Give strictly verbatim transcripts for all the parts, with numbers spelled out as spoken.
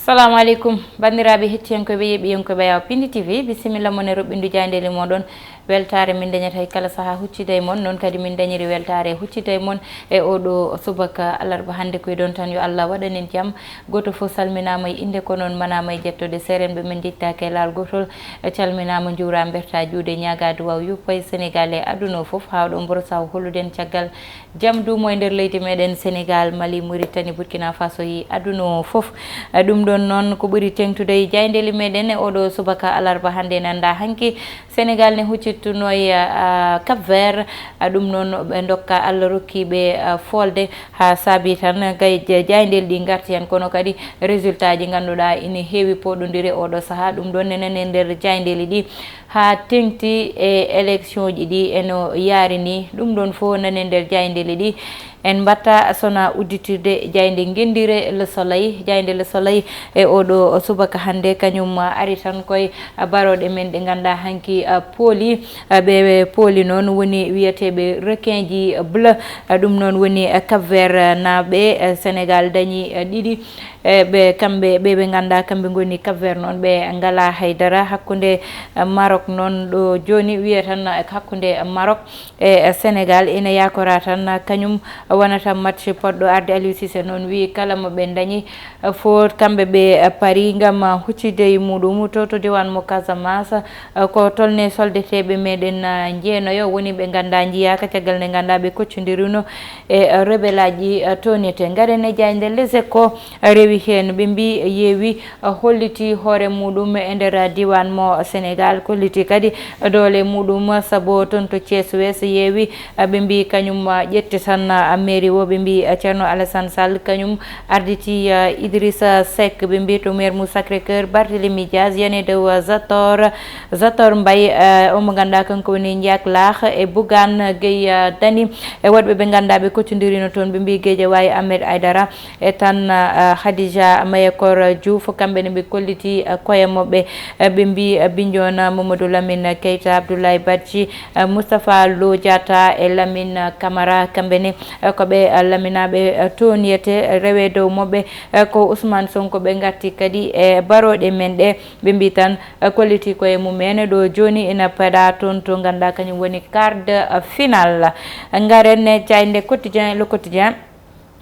Salamu aleykum, banndiraaɓe hettiyankooɓe, yeeɓiyankooɓe Yaw Pindi T V, bisimilla mon e roɓɓindu jaayndeeli mooɗon. Weltaare min dañata e kala sahaa huccida e mon, noon kadi min dañiri weltaare huccida e mon e oɗo subaka alarba hannde. Ko e ɗon tan, yo Allah waɗan en jam. Gooto fof salminaama e innde, ko noon manaama e jettode. Seerenɓe men njettaaki e laawol gootol, calminaama, njuuraama, mbertaa juuɗe, ñaagaa duwaaw yuppa e Senegaal e aduna o fof, haa oɗo mboro sahaa hollude en caggal jam duumo e nder leydi meɗen Senegaal, Mali, Mauritanie, Burkina Faso e aduna o fof. Eh, ɗum ɗon noon ko ɓuri teŋtude e jaayndeeli meɗen e oɗo subaka alarba hannde, nannda hanki Senegaal ne huccittunoo e, ah, Cap Vert. Ah, ɗum noon ɓe ndokka Allah rokki ɓe, ah, foolde haa saabi tan gay ja-, jaayndeeli ɗi ngarti heen, kono kadi résultat ji ngannduɗaa ina heewi pooɗondire oɗo sahaa. Ɗum ɗon ne nani e nder jaayndeeli ɗi. Haa teŋti e élection ji ɗi eno yaari ni. Ɗum ɗon fof nani e nder jaayndeeli ɗi. En mbatta sona udditirde jaaynde ngenndire Le Soleil. Jaaynde Le Soleil e oɗo subaka hannde, kañum ari tan koye barooɗe men ɗe ngannduɗaa hanki, ah, pooli. Ah, ɓe pooli noon woni wiyeteeɓe requin ji bleu. Ah, ɗum noon woni, ah, Cap Vert, ah, naaɓe, ah, Senegaal dañi, ah, ɗiɗi. Eh, ɓe, kamɓe, ɓe, ɓe ngannduɗaa, kamɓe ngoni Cap Vert noon, ɓe ngalaa haydara. Hakkunde, eh, Maroc noon, ɗo jooni wiyee tan, eh, hakkunde Maroc e, eh, Senegaal, ina yaakoraa tan, eh, kañum wonata match poɗɗo arde. Aliou Cissé noon wiyi kala mo ɓe ndañi, eh, fof kamɓe ɓe, eh, pari ngam, eh, huccitde e muɗum to, to diiwaan mo Casamance. Eh, ko tolnee soldeteeɓe meɗen, eh, njeenoyo woni ɓe ngannduɗaa njiyaaka, caggal nde ngannduɗaa ɓe koccondirino e, eh, rebelaaji, eh, toonete. Ngaren e jaaynde Les Échos, eh, rewi heen. Ɓe mbi yeewi, eh, holliti hoore muɗum e nder diiwaan mo Senegaal, holliti kadi doole muɗum, sabu toon to Thiès Ouest yeewi, eh, ɓe mbi kañum, eh, ƴetti tan, eh, mairie o, ɓe mbi, eh, Thierno Alassane Sall kañum arditi, eh, Idrissa Seck, ɓe mbi to maire mo Sacré-Cœur, Barthélémy Diaz, yani dow, eh, Zator, Zator Mbaye, eh, omo ngannduɗaa kanko woni Ndiak Lah e Bougane Gueye, eh, Dany, e woɗɓe ɓe ngannduɗaa ɓe koccondirino toon, ɓe mbi Guédiawaye Ahmed Aïdara e tan, eh, Khadija Mayakor Diouf, kamɓe ne ɓe kolliti, eh, koye maɓɓe, eh, ɓe mbi, eh, Bignona Mamadou Lamine Keita, Abdoulaye Badji, eh, Moustapha Lo Diatta e Lamine Camara, kamɓe ne, eh, ko ɓe, eh, laminaaɓe, eh, toon yiyete, eh, rewe dow maɓɓe, eh, ko Ousmane Sonko. Ɓe ngarti kadi e barooɗe men ɗe, ɓe mbi tan, eh, kolliti koye mumen ɗo jooni ina paɗa toon to ngannduɗaa kañum woni quart de, eh, finale. Ngaren e jaaynde Quotidien, Le Quotidien.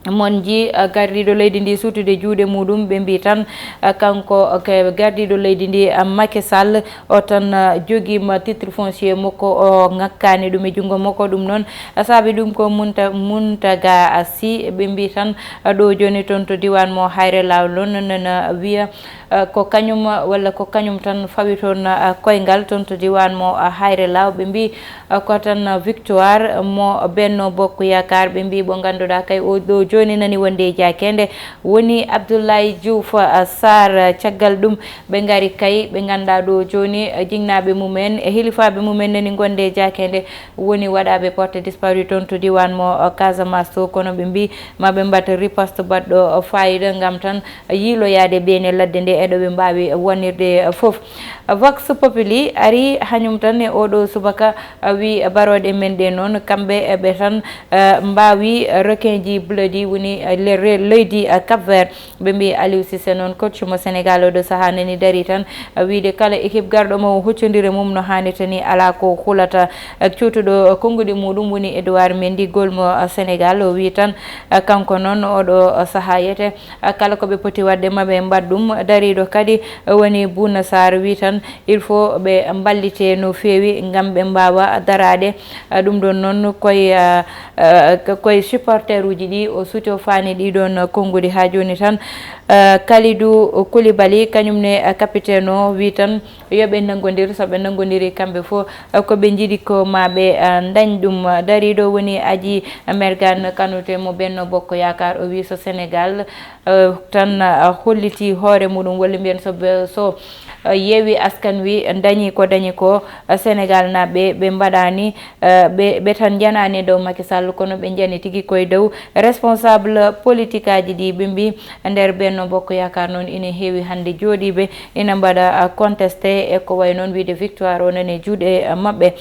Mon nji, eh, gardiiɗo leydi ndi suutude juuɗe muɗum, ɓe mbi tan, eh, kanko, eh, ke-, gardiiɗo leydi ndi, eh, Macky Sall, o tan, eh, jogiima titre foncier makko, o ŋakkaani ɗum e junngo makko. Ɗum noon, eh, saabi ɗum ko Munta-, Muntaga Sy, ɓe mbi tan, eh, ɗo jooni toon to diiwaan mo Hayre Law noon, nana wiya, eh, ko kañum, walla ko kañum tan fawi toon, eh, koyngal toon to diiwaan mo, eh, Hayre Law. Ɓe mbi, eh, ko tan victoire mo Benno Bokk Yaakaar. Ɓe mbi mo ngannduɗaa kay o ɗo jooni nani wonde e jaakeende woni Abdoulaye Diouf, eh, Sarr. Caggal ɗum ɓe ngari kay, ɓe ngannduɗaa ɗo jooni, eh, jinnaaɓe mumen e hilifaaɓe mumen nani ngonde e jaakeende woni waɗaaɓe porté disparu toon to diiwaan mo, eh, Casamance to, kono ɓe mbi ma ɓe mbaɗ riposte baɗɗo, eh, faayiida ngam tan yiiloyaade beene ladde nde e ɗo ɓe mbaawi wonirde fof. Vox Populi ari hañum tan e oɗo subaka, wi barooɗe men ɗe noon, kamɓe ɓe tan, eh, mbaawi requin ji bleu ɗi woni, eh, le-, re-, leydi, eh, Cap Vert. Ɓe mbi Aliou Cissé noon, coach mo Senegaal oɗo sahaa nani dari tan, eh, wiide kala équipe garɗo mo o huccondire mum no haanirta ni, alaa ko hulata. Eh, cuutuɗo konnguɗi muɗum woni Edouard Mendy, goal mo, eh, Senegaal. O wi tan, eh, kanko noon oɗo, eh, sahaa yiyete, eh, kala ko ɓe poti waɗde ma ɓe mbaɗ ɗum. Dariiɗo kadi, eh, woni Bouna Sarr, wi tan il faut ɓe mballite no feewi ngam ɓe mbaawa daraade. Eh, ɗum ɗon noon koye, eh, eh, koye supporteruuji ɗi o suuti, o faani ɗi ɗon konnguɗi haa jooni tan. Eh, Kalidou Koulibaly, kañum ne, eh, capitaine o, wi tan yo ɓe nanngondir, so ɓe nanngondiri kamɓe fof, eh, ko ɓe njiɗi ko ma ɓe, eh, ndañ ɗum. Dariiɗo woni Aji Mergane Kanouté mo Benno Bokk Yaakaar, o wi so Senegaal, eh, tan, eh, holliti hoore muɗum, walla mbiyen so ɓe, so, eh, yeewi askan wi dañi ko dañi ko, eh, Senegaal naaɓe ɓe mbaɗaani, eh, ɓe, ɓe tan njanaani e dow Macky Sall, kono ɓe njani tigi koye dow responsable politique aji ɗi. Ɓe mbi nder Benno Bokk Yaakaar noon ina heewi hannde jooɗiiɓe ina mbaɗa, ah, contesté e ko wayi noon wiide victoire o nani e juuɗe, ah, maɓɓe.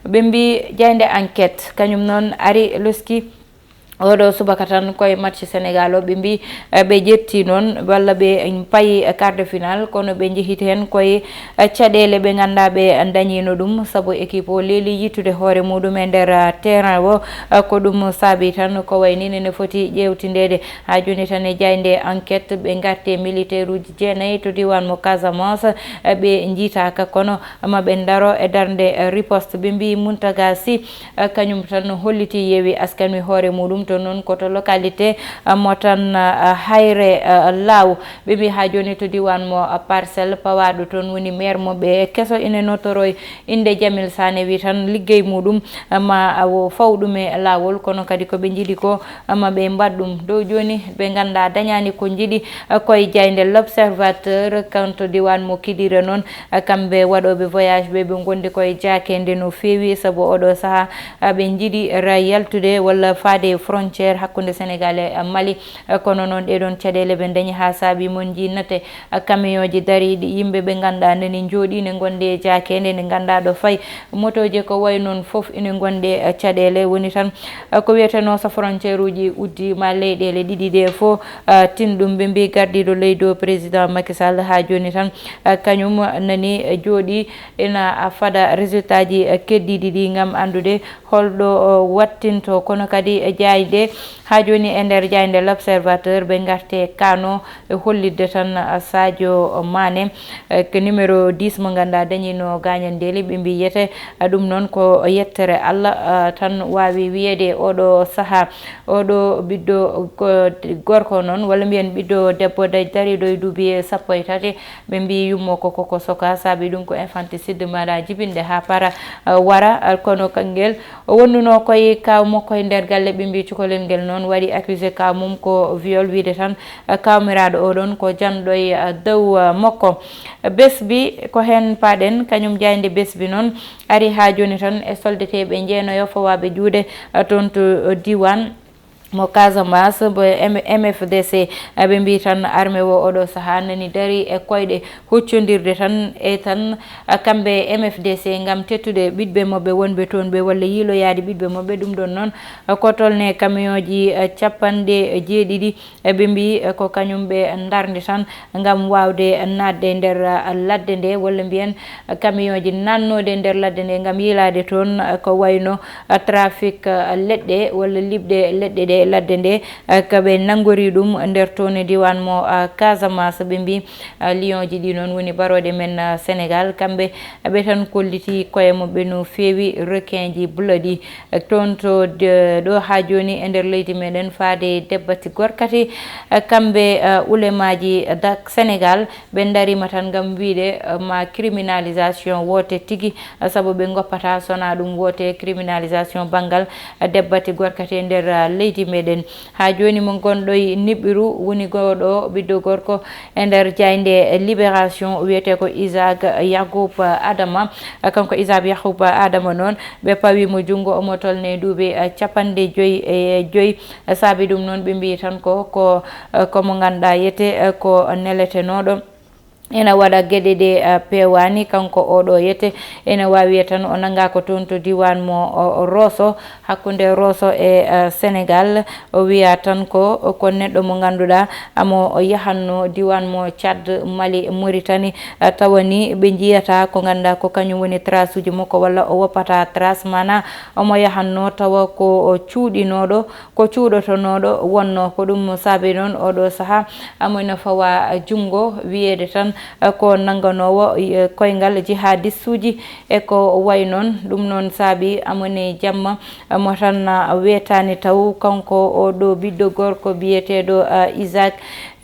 Ɓe mbi jaaynde Enquête kañum noon ari loski Oɗo subaka tan koye match Sénégal o, ɓe mbi, eh, ɓe ƴetti noon walla ɓe payi quart de finale, kono ɓe njehiti heen koye, eh, caɗeele ɓe ngannduɗaa ɓe dañiino ɗum, sabu équipe o leeli yittude hoore muɗum e nder, eh, terrain o. Eh, ko ɗum saabi tan ko wayi ni ne foti ƴeewtindeede. Haa jooni tan e jaaynde enquête ɓe ngarti e militaire uji jeenayi to diiwaan mo Casamance, eh, ɓe njiitaaka, kono ma ɓe ndaro e darnde, eh, riposte. Ɓe mbi Mountaga Sy, eh, kañum tan holliti Yewwi Askan Wi hoore muɗum to noon ko to localité, eh, mo tan, eh, Hayre, eh, Laaw. Ɓe mbi haa jooni to diiwaan mo, eh, Parcelles, pawaaɗo toon woni maire mo ɓe keso ine notoroy innde Jamil Sané, wi tan liggey muɗum, eh, ma o faw ɗum e laawol, kono kadi ko ɓe njiɗi ko, eh, ma ɓe mbaɗ ɗum. Dow jooni ɓe ngannduɗaa dañaani ko njiɗi, eh, koye jaaynde L'Observateur, kanto diiwaan mo Kidira noon, eh, kamɓe waɗooɓe voyage ɓe, ɓe ngondi koye jaakeende no feewi, sabu oɗo sahaa, eh, ɓe njiɗi ra yaltude walla faade e frontière hakkunde Sénégal e, eh, Mali. Eh, kono noon ɗee ɗoon caɗeele ɓe dañi haa saabi mon njii nate, eh, camion ji dariiɗi, yimɓe ɓe ngannduɗaa nani njooɗii ne ngondi e jaakeende nde ngannduɗaa ɗo fayi motooji ko wayi noon fof ine ngondi e, eh, caɗeele. Woni tan, eh, ko wiyetenoo so frontière uji uddiima leyɗeele ɗiɗi ɗe fof, eh, tin ɗum ɓe mbi gardiiɗo leydi o président Macky Sall haa jooni tan, eh, kañum nani, eh, jooɗii ina, ah, fada résultat ji, eh, keddiiɗi ɗi ngam anndude holɗo, eh, wattinto. Kono kadi e jaaynde haa jooni e nder jaaynde L'Observateur ɓe ngarte kano e hollitde tan, ah, Sadio Mané, eh, ko numéro dix mo ngannduɗaa dañiino gaañandeeli, ɓe mbi yete, ah, ɗum noon ko yettere Allah, ah, tan waawi wiyeede oɗo sahaa. Oɗo ɓiɗɗo go-, gorko noon, walla mbiyen ɓiɗɗo debbo da-, dariiɗo e duuɓi sappo e tati, ɓe mbi yummo ko koko soka, saabi ɗum ko infanticide mbaɗa jibinde haa para, eh, wara, eh, kono kangel o wonduno koye kaw makko e nder galle, ɓe mbi cukalel ngel noon waɗi accusé kaw mum ko viol, wiide tan, eh, kawmiraaɗo oɗon ko janɗo e, eh, dow, eh, makko. Besbi ko heen paɗen, kañum jaaynde Besbi noon ari haa jooni tan e soldeteeɓe jeenayo fawaaɓe juuɗe, eh, toon to, eh, diiwaan mo Casamance, mo M-, M F D C, eh, ɓe mbi tan armée o oɗo sahaa nani dari e koyɗe huccondirde tan e tan, eh, kamɓe M F D C ngam tettude ɓiɗɓe maɓɓe wonɓe toon ɓe walla yiiloyaade ɓiɗɓe maɓɓe. Ɗum ɗoon noon, eh, ko tolne camion ji, eh, capanɗe jeeɗiɗi, eh, ɓe mbi, eh, ko kañum ɓe ndarde tan ngam waawde naatde e nder, eh, ladde nde, walla mbiyen, eh, camion ji naatnoode e nder ladde nde ngam yiilaade toon, eh, ko wayno, eh, trafic, eh, leɗɗe walla liɓɗe leɗɗe ɗe e ladde nde, eh, ko ɓe nanngori ɗum nder toon e diiwaan mo, eh, Casamance. Ɓe mbi, eh, lion ji ɗi noon woni barooɗe men, eh, Sénégal. Kamɓe, eh, ɓe tan kolliti koye maɓɓe no feewi requin ji bloody. Eh, toon to de-, ɗo haa jooni e nder leydi meɗen faade e debbati gorkati, eh, kamɓe, eh, ulemaaji dak Sénégal, ɓe ndariima tan ngam wiide, eh, ma criminalisation woote tigi, eh, sabu ɓe ngoppata sona ɗum woote criminalisation banngal, eh, debbati gorkati e nder, eh, leydi meɗen. Haa jooni mo ngonɗo e niɓɓiru woni gooɗo ɓiɗɗo gorko e nder jaaynde Libération, wiyetee ko Isaac Yacoub Adama. Kanko Isaac Yacoub Adama noon, ɓe pawi mo junngo, omo tolne duuɓi, eh, capanɗe joyi e joyi. Saabi ɗum noon, ɓe mbi tan ko, ko, eh, ko mo ngannduɗaa yete, eh, ko neletenooɗo. Ena waɗa geɗe ɗe, eh, peewaani, kanko oɗo yete. Ene waawi tan o nanngaa ko toon to diiwaan mo, o, o Rosso, hakkunde Rosso e, eh, Sénégal. O wiya tan ko, ko neɗɗo mo ngannduɗaa amo o yahanno diiwaan mo Tchad, Mali, Mauritanie, eh, tawa ni ɓe njiyata ko ngannduɗaa ko kañum woni trace uji makko walla o woppata trace, maanaa omo yahanno tawa ko o cuuɗinooɗo, ko cuuɗotonooɗo wonno. Ko ɗum saabi noon oɗo sahaa amo ina fawa junngo, wiyeede tan, eh, ko nannganoowo, eh, koyngal jihadistuuji e ko wayi noon. Ɗum noon saabi amo ne jamma, eh, mo tan, eh, weetaani taw kanko oɗo ɓiɗɗo gorko biyeteeɗo, eh, Isaac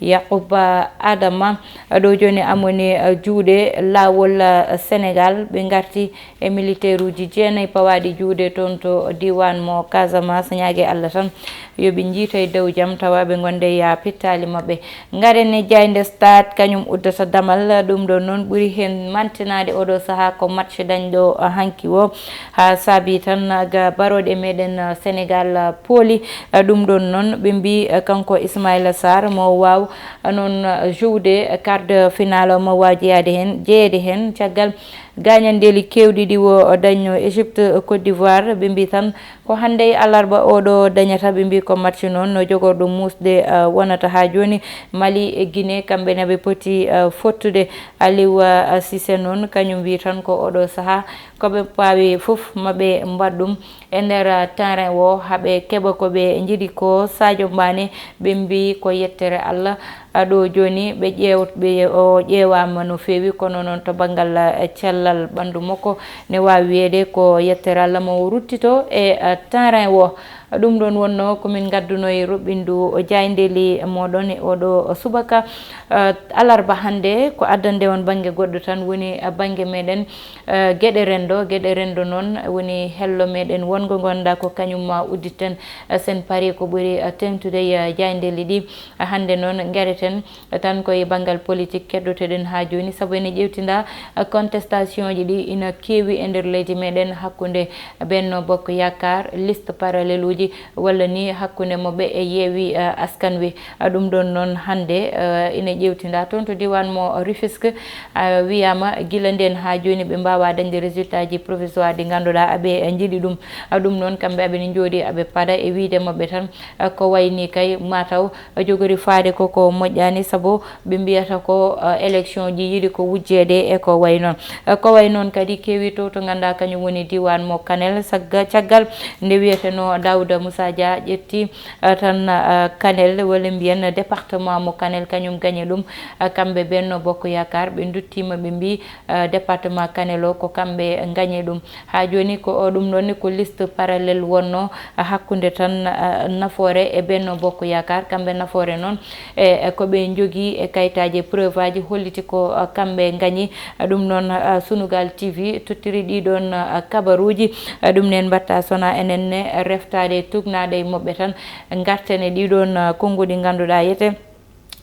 Yacoub Adama. Eh, ɗo jooni amo ne, eh, juuɗe laawol, eh, Sénégal. Ɓe ngarti e militaire uji jeenayi pawaaɗi juuɗe toon to diiwaan mo Casamance. Ñaage Allah tan yo ɓe njiito e dow jam, tawa ɓe ngonde ya pittaali maɓɓe. Ngaren e jaaynde Stade, kañum uddata damal. Ɗum ɗo noon ɓuri heen mantinaade oɗo sahaa ko match dañɗo hanki o. Haa saabi tan ga barooɗe meɗen Sénégal pooli. Ɗum ɗoon noon ɓe mbi kanko Ismaïla Sarr mo waaw noon joude quart de finale, mo waaw jeyaade heen, jeyeede heen caggal Gaañandeeli keewɗi ɗi wo dañno Égypte, Côte d'Ivoire, ɓe mbii tan ko hannde e alarba oɗo dañata, ɓe mbii ko match noon no jogorɗo muusde, eh, wonata haa jooni. Mali e Guinée, kamɓe ne ɓe poti, eh, fottude. Aliou, eh, Cissé noon, kañum wii tan ko oɗo sahaa ko ɓe paawi fof ma ɓe mbaɗ ɗum e nder, eh, terrain o, haa ɓe keɓa ko ɓe njiɗi ko. Sadio Mané, ɓe mbii ko yettere Allah. Ah, ɗo jooni ɓe ƴeew-, ɓe, o ƴeewaama no feewi, kono noon to banngal, eh, cellal ɓanndu makko, ne waawi wiyeede ko yettere Allah mo o ruttito e, eh, terrain o. Ɗum ɗoon wonnoo ko min ngadduno e roɓɓindu jaayndeeli mooɗon e oɗo subaka, eh, alarba hannde. Ko addande on bannge goɗɗo tan woni, eh, bannge meɗen, eh, geɗe renndo. Geɗe renndo noon woni hello meɗen wonngo, ngonda ko kañum ma udditen, eh, sen pari ko ɓuri, eh, teeŋtude e, eh, jaayndeeli ɗi. Hannde noon, ngareten tan ko e banngal politik keddotoɗen haa jooni, sabu ene ƴeewtinda contestation ji ɗi ina keewi e nder leydi meɗen hakkunde Benno Bokk Yaakaar, liste parallèle uji, walla ni hakkunde mo ɓe e Yewwi, eh, Askan Wi. Eh, ɗum ɗoon noon hannde, eh, ina ƴeewtinda toon to diiwaan mo Rufisque, eh, wiyaama gila ndeen haa jooni ɓe mbaawaa dañde résultat ji provisoire ɗi ngannduɗaa aɓe, eh, njiɗi ɗum. Eh, ɗum noon kamɓe aɓe ne njooɗi aɓe paɗa e wiyde maɓɓe tan, eh, ko wayi ni kay mataw jogori faade ko ko moƴƴaani, sabu ɓe mbiyata ko, eh, élection ji yiɗi ko wujjeede e ko wayi noon. Eh, ko wayi noon kadi keewi to, to ngannduɗaa kañum woni diiwaan mo Kanel. Sagga-, caggal nde wiyetenoo Daouda Moussa Dia ƴetti, eh, tan, eh, Kanel, walla mbiyen département mo Kanel, kañum gañi ɗum. Eh, kamɓe Benno Bokk Yaakaar, ɓe nduttiima, ɓe mbii, eh, département Kanel o ko kamɓe ngañi ɗum. Haa jooni ko o, ɗum ɗoon ni ko liste parallèle wonnoo, eh, hakkunde tan, eh, Nafoore e Benno Bokk Yaakaar. Kamɓe Nafoore noon, e, e ko ɓe njogii e kayitaaji, preuve aji holliti ko, eh, kamɓe ngañi. Eh, ɗum noon, eh, Sunugal T V tottiri ɗii ɗoon, eh, kabaruuji. Eh, ɗum neen mbaɗta sona enen ne reftaade e tuugnaade e moɓɓe tan. Ngarten e ɗii ɗoon, eh, konnguɗi ngannduɗaa yete.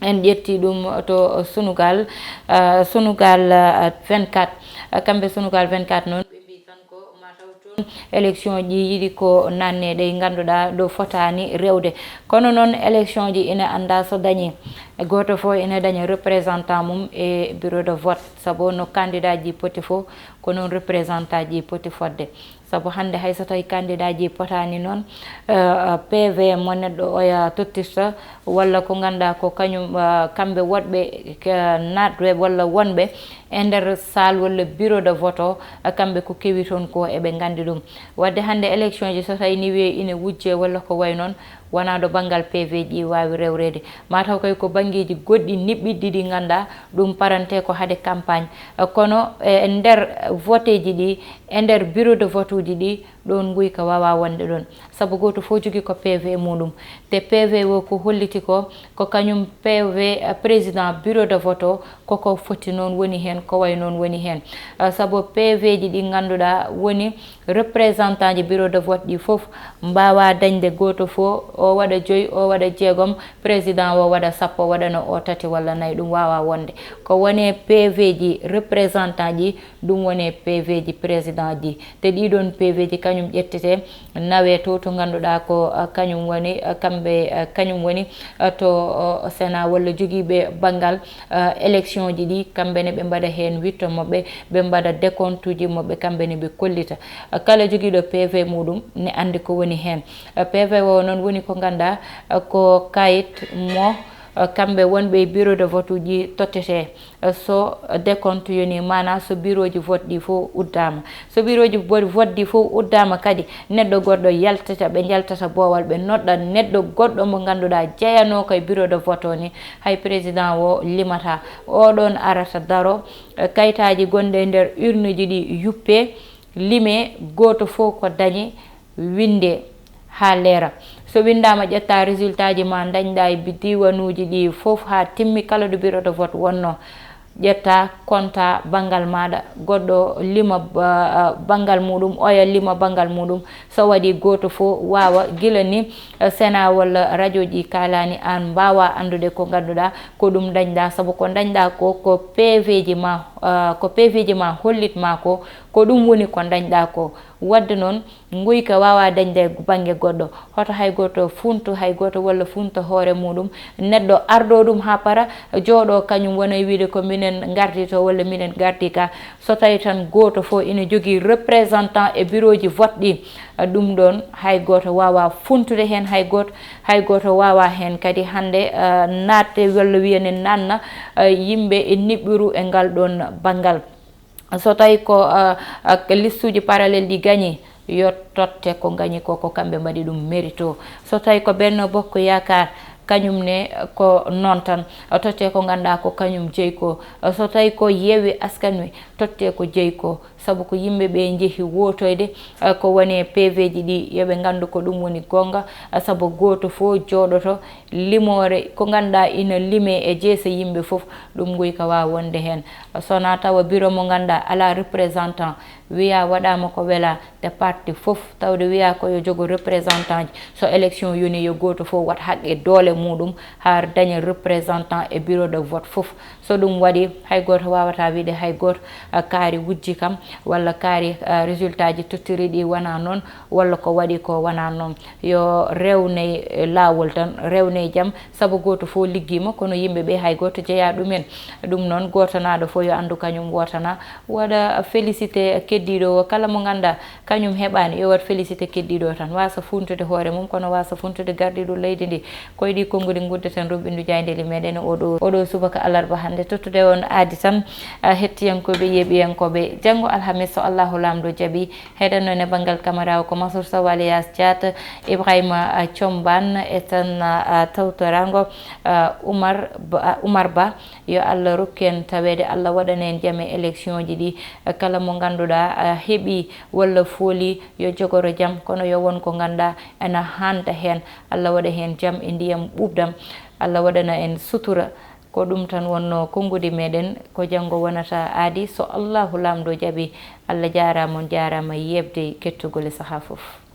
En ƴetti ɗum to Sunugal, eh, Sunugal, eh, vingt-quatre. Eh, kamɓe Sunugal vingt-quatre noon, ɓe mbii tan ko mataw toon élection ji yiɗi ko nanneede, ngannduɗaa ɗo fotaani rewde. Kono noon, élection ji ina annda so dañi. Gooto fof ina daña représentant mum e bureau de vote, sabu no candidat ji poti fof, ko noon représentant ji poti fodde. Sabu hannde hay so tawi candidat ji potaani noon, eh, P V mo neɗɗo oya tottirta, walla ko ngannduɗaa ko kañum, eh, kamɓe woɗɓe, eh, naatɓe walla wonɓe e nder salle walla bureau de vote o, eh, kamɓe ko kewi toon ko eɓe nganndi ɗum. Wadde hannde élection ji so tawi ni wiye ina wujje walla ko wayi noon, wonaa ɗo banngal P V ji waawi rewreede. Mataw kay ko banngeeji goɗɗi niɓɓiɗɗi ɗi ngannduɗaa ɗum parante ko hade campagne. Eh, kono, eh, e nder vote ji ɗi, e nder bureau de vote uji ɗi, ɗoon nguyka waawaa wonde ɗoon. Sabu gooto fof jogii ko P V muɗum. Te P V o ko holliti ko, ko kañum P V, eh, président bureau de vote o, koko foti noon woni heen, ko wayi noon woni heen. Eh, sabu P V ji ɗi ngannduɗaa woni représentant ji bureau de vote ɗi fof mbaawaa dañde gooto fof, o waɗa joyi, o waɗa jeegom, président o waɗa sappo, waɗana o tati walla nayi, ɗum waawaa wonde. Ko woni P V ji représentant ji, ɗum woni P V ji président ji. Te ɗii ɗoon P V ji kañum ƴettete, nawee to, to ngannduɗaa ko, ah, kañum woni, ah, kamɓe, ah, kañum woni, ah, to, oh, Sénat walla jogiiɓe banngal, ah, élection ji ɗi, kamɓe ne ɓe mbaɗa heen witto maɓɓe, ɓe mbaɗa décompte uji maɓɓe, kamɓe ne ɓe kollita. Ah, kala jogiiɗo P V muɗum ne anndi ko woni heen. Ah, P V o noon woni ko ngannduɗaa, ah, ko kayit mo, ah, kamɓe wonɓe e bureau de vote uji tottete. So décompte yoni, maanaa so bureau ji vote ɗi fof uddaama. So bureau ji vo-, vote ɗi fof uddaama kadi, neɗɗo goɗɗo yaltata, ɓe njaltata boowal, ɓe nodda neɗɗo goɗɗo mo ngannduɗaa jeyanooka e bureau de vote o ni, hay président o limata. Oɗon arata daro, eh, kayitaaji gonɗi e nder urne ji ɗi yuppe, lime, gooto fof ko dañi, winnde haa leera. So winndaama, ƴetta résultat ji ma ndañɗaa e bi-, diiwanuuji ɗi fof haa timmi, kala ɗo bureau de vote wonnoo. Ƴetta, konta banngal maaɗa, goɗɗo lima ba-, banngal muɗum, oya lima banngal muɗum. So waɗi gooto fof waawa, gila ni, eh, Sénat walla radio ji kaalaani, aan mbaawaa anndude ko ngannduɗaa ko ɗum ndañɗaa, sabu ko ndañɗaa ko, ko P V ji ma, eh, ko P V ji ma hollit ma ko, Ko ɗum woni ko dañɗaa ko. Waɗde noon, nguyka waawaa dañde bannge goɗɗo. Hoto hay gooto funtu hay gooto walla funta hoore muɗum. Neɗɗo ardoo ɗum haa para, jooɗoo kañum wona e wiyde ko minen ngardi to walla minen ngardi ka. So tawii tan gooto fof ina jogii représentant e birooji vote ɗi, ɗum ɗoon hay gooto waawaa funtude heen hay gooto, hay gooto waawaa heen kadi hannde, eh, naatde walla wiyane naatna, eh, yimɓe e niɓɓiru e ngal ɗoon banngal. So tawii ko, eh, eh, listuuji parallèle ɗi gañi, yo totte ko gañi ko, ko kamɓe mbaɗi ɗum mérito. So tawii ko Benno Bokk Yaakaar, kañum ne ko noon tan, totte ko ngannduɗaa ko kañum jeyi ko. So tawii ko Yewwi Askan Wi, totte ko jeyi ko. Sabu ko yimɓe ɓe njehi wootoyde, eh, ko woni e P V ji ɗi, yo ɓe nganndu ko ɗum woni goonga, eh, sabu gooto fof jooɗoto limoore ko ngannduɗaa ina limee e jeese yimɓe fof, ɗum nguyka waawaa wonde heen. So wonaa tawa bureau mo ngannduɗaa alaa représentant, wiyaa waɗaama ko welaa, te parti fof tawde wiyaa ko yo jogo représentant ji, so élection yoni yo gooto fof waɗ haqqe doole muɗum haa daña représentant e bureau de vote fof. So ɗum waɗi, hay gooto waawataa wiyde hay gooto, ah, kaari wujji kam, walla kaari, ah, résultat ji tottiri ɗi wonaa noon, walla ko waɗi ko wonaa noon. Yo rewney, eh, laawol tan, rewney jam, sabu gooto fof liggiima, kono yimɓe ɓe hay gooto jeyaa ɗumen. Ɗum noon, gootanaaɗo fof yo anndu kañum wootanaa, waɗa félicité keddiiɗo o, kala mo ngannduɗaa kañum heɓaani, yo waɗ félicité keddiiɗo o tan, waasa funtude hoore mum, kono waasa funtude gardiiɗo leydi ndi. Ko e ɗii konnguɗi nguddeten rumɓindu jaayndeeli meɗen oɗo, oɗo subaka alarba hannde. Tottude on aadi tan, ah, hettiyankooɓe, yeeɓiyankooɓe, janngo alhamis, so Allahu Laamɗo jaɓi, heɗen noon e banngal caméra o ko Mansour Sow, alias Thiat, Ibrahima, ah, Thiombane, e tan, ah, tawtoraango, ah, Oumar Ba, Oumar Ba. Yo Allah rokku en taweede, Allah waɗana en jam e élection ji ɗi. Kala mo ngannduɗaa, ah, heɓi walla fooli, yo jogoro jam, kono yo won ko ngannduɗaa ena hanta heen. Allah waɗa heen jam e ndiyam ɓuuɓɗam. Allah waɗana en sutura. Ko ɗum tan wonnoo konnguɗi meɗen, ko janngo wonata aadi, so Allahu Laamɗo jaɓi. Allah jaaraama, on jaaraama yeeɓde kettugol e sahaa fof.